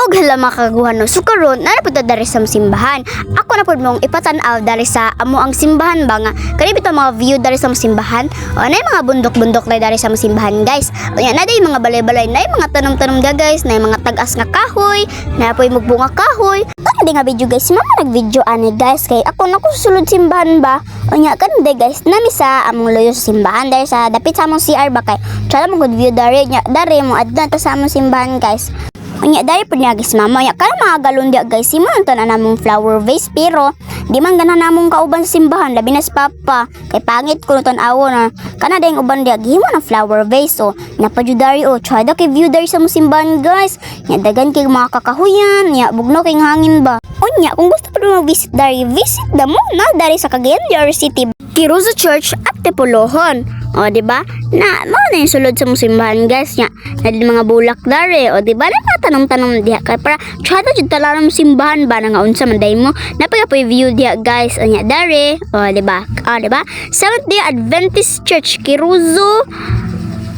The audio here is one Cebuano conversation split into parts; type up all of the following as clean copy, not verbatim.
Og hala, mga kagaguhan, no. So karon naa pud ta dari sa simbahan. Ako na pud mong ipatan-aw dari sa amo ang simbahan ba nga kani bitaw mga view dari sa simbahan. O na mga bundok-bundok na dari sa simbahan, guys. Unya na day mga balay-balay, na mga tanom-tanom da, guys, na mga tag-as nga kahoy, na poy mugbunga kahoy. Ano di nga video, guys, mama nag-video ani, guys, kay ako na ko sulod simbahan ba. Unya kan day, guys, nami sa among luyo sa simbahan dari sa dapit sa among CR ba kay tsada mo good view dari nya dari mo adto ta sa among simbahan, guys. Unya dari pud niya, guys, mama. Unya kana mga galon diya, guys, simo nang na namong flower vase, pero di man ganahan namong kauban sa simbahan, labi na si papa kay pangit kuno tan-awon na kana dayong uban diya gihimo ng flower vase. O napadyu dari, o tsada kay view dari sa among simbahan, guys. Nya dagan kay mga kakahuyan, nya bugno kay hangin ba. Unya kung gusto pa mag-visit dari, visit da mo na dari sa Cagayan de Oro City, Kiruso Church at Tipulohon. O, di ba? Na, mao na yung sulod sa simbahan, guys, nya. Na din mga bulak dari. O, di ba? Na mga tanong-tanong diha. Kay para, tsada jud tala ng simbahan ba na nga unsa man day mo. Napaka po view diha, guys. O, nya, dari. O, di ba? O, di ba? Seventh Day Adventist Church, Kiruso,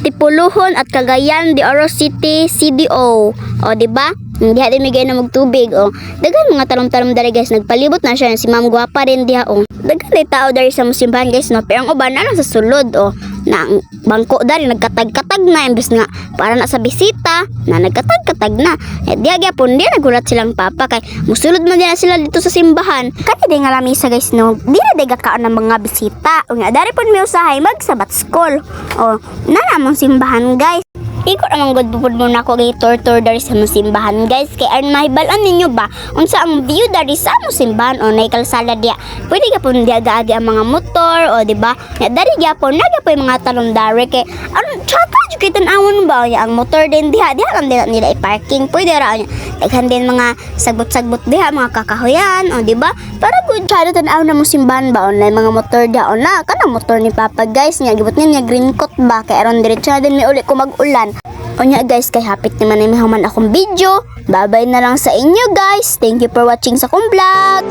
Tipuluhon at Cagayan de Oro City, CDO. O, di ba? Diha din may na magtubig. O, daghan mga talom-talom dari, guys. Nagpalibot na siya. Si Ma'am Gwapa din diha. O, daghan day tao dari sa simbahan, guys, no. Pero ang uban na lang sa sulod. O, na ang bangko dari nagkatag-katag na imbes nga para na sa bisita na nagkatag-katag na. Eh, diha gyapon di nagulat silang papa kay musulod man din na sila dito sa simbahan. Kani di nga lamisa, guys, no. Di na day gakaon ng mga bisita. O nga dari pud mi usahay mag Sabbath school. O, na namong simbahan, guys. Iko naman gud pud mo na ako gay tour dari sa among simbahan, guys, kay aron mahibal-an ninyo ba unsa ang view dari sa among simbahan. O nay kalsada diya, pwede ka pud diya gaagi ang mga motor. O, di ba? Nya dari gyapon na gyapon mga talong dari kay aron tsaka jud kay tan-awon ba. Nya ang motor din diha diha lang din nila i-parking, pwede ra. Nya daghan din mga sagbot-sagbot diha, mga kakahuyan. O, di ba? Para good tsada tan-aw na mo simbahan ba. Online mga motor diha. O, na kanang motor ni papa, guys. Nya gibot niya niya green coat ba kay aron diretso na din mi uli ko mag-ulan. Unya, guys, kay hapit naman ay mahuman akong video. Bye-bye na lang sa inyo, guys. Thank you for watching sa akong vlog.